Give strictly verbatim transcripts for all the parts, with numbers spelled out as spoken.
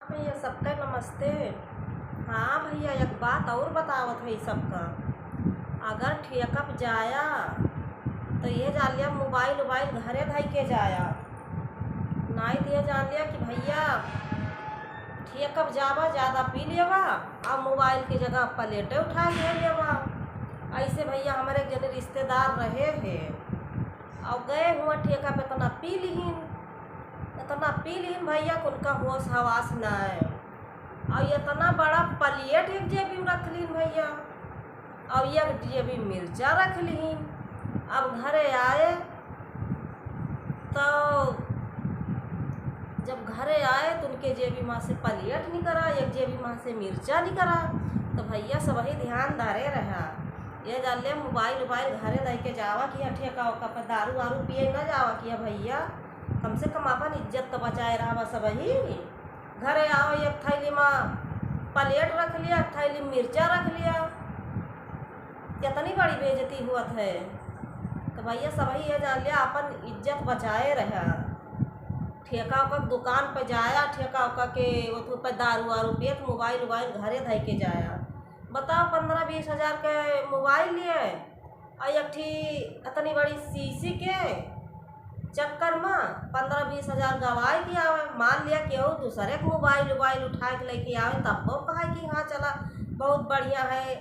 भैया, सबका नमस्ते। हाँ भैया, एक बात और बतावत है सबका, अगर ठेका पे जाया तो ये जान लिया मोबाइल उबाइल घरे धइ के जाया, नाहीं तो ये जान लिया कि भैया ठेका पे जावा, ज्यादा पी लेवा और मोबाइल की जगह प्लेटे उठा ले लेवा। ऐसे भैया हमारे एक जने रिश्तेदार रहे हैं और गए हुआ ठेका पे, इतना पी लिहिन, इतना पी लिहिन भैया कि उनका होश हवास ना आए। और इतना बड़ा प्लेट एक जेबी में रख लिहिन भैया, और एक जेबी मिर्चा रख लिहिन। अब घरे आए तो जब घरे आए तो उनके जेबी मा से प्लेट निकरा, एक जेबी मा से मिर्चा निकरा। तो भैया सबही ध्यान धरे रहा, ये जान ले मोबाइल उबाइल घरे धइ के जावा कि ठेका ओका पर दारू वारू पिए ना जावा कि भैया, कम से कम अपन इज्जत तो बचाए रहा सबही। घरे आओ, एक थैली मा प्लेट रख लिया, एक थैली मिर्चा रख लिया, कितनी बड़ी बेइज्जती हुअत है। तो भैया सबही ये जान लिया अपन इज्जत बचाए रहा। ठेका ओका दुकान पे जाया, ठेका ओका के ओथू पे दारू वारू पियत मोबाइल उबाइल घरे धइ के जाया। बताओ, पन्द्रह बीस हजार के मोबाइल लिए और एक ठी इतनी बड़ी शीशी के चक्कर मा पन्द्रह बीस हजार गवाए के आवे। मान लिया केहू दूसरे के मोबाइल उबाइल उठाए के लेके आवे, तब वो कहे कि हाँ चला बहुत बढ़िया है,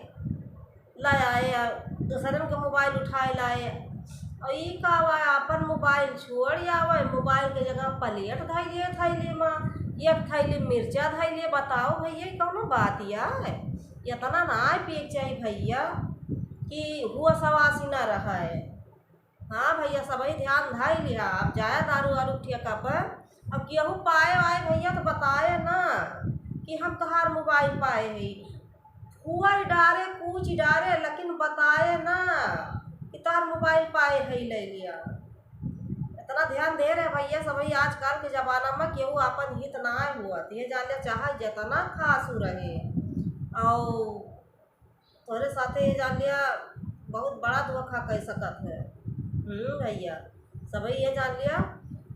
लाए आए, दूसरन के मोबाइल उठाए लाए। और ई का हुआ, अपन मोबाइल छोड़ आवे, मोबाइल के जगह प्लेट धइ लिए थैली मा, एक थैली मिर्चा धइ लिए। बताओ भैया, ई कौनो बात या है? इतना ना पिए के चाही भैया कि होश हवास ही ना रहे। हाँ भैया, सबही ध्यान धइ लिहा। अब जाया दारू वारू ठेका पर, अब केहू पाए वाए भैया तो बताए ना कि हम तोहार मोबाइल पाए हई। फुआई डारे, कूच डारे, लेकिन बताए ना कि तोहार मोबाइल पाए हई, ले लिया। इतना ध्यान दे रहे भैया सबही, आजकल के जमाना मा केहू आपन हित ना हुआ, ये जान ले चाहे जितना खासू रहे। और तोहरे साथे ये जान लिया, बहुत बड़ा धोखा कइ सकत है। हम्म भैया, सबही ये जान लिया।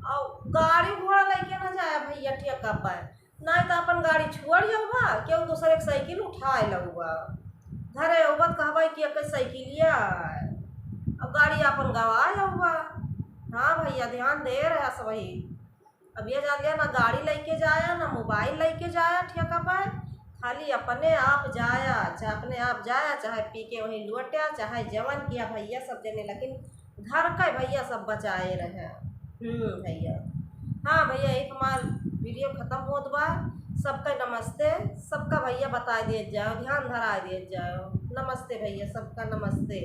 और गाड़ी घोड़ा लेके ना जाया भैया ठेका पे, नाहीं तो अपन गाड़ी छोड़ जाऊबा, केहू दूसरे के साइकिल उठाए लऊबा। घरे अउबा त कहबा कि एक साइकिलिया है, अब गाड़ी अपन गवाए अउबा। हाँ भैया, ध्यान दे रहा सबही। अब ये जान लिया, ना गाड़ी लेके जाया, ना मोबाइल लेके जाया ठेका पे, खाली अपने आप जाया, चाहे अपने आप जाया, चाहे पी के वहीं लौट आ, चाहे जवन किया भैया सब जने, लेकिन घर का भैया सब बचाए रहे। हम्म भैया, हाँ भैया, एक हमार वीडियो खत्म होत बा। सबका नमस्ते, सबका भैया बताए दिए जाओ, ध्यान धराए दिए जाओ। नमस्ते भैया, सबका नमस्ते।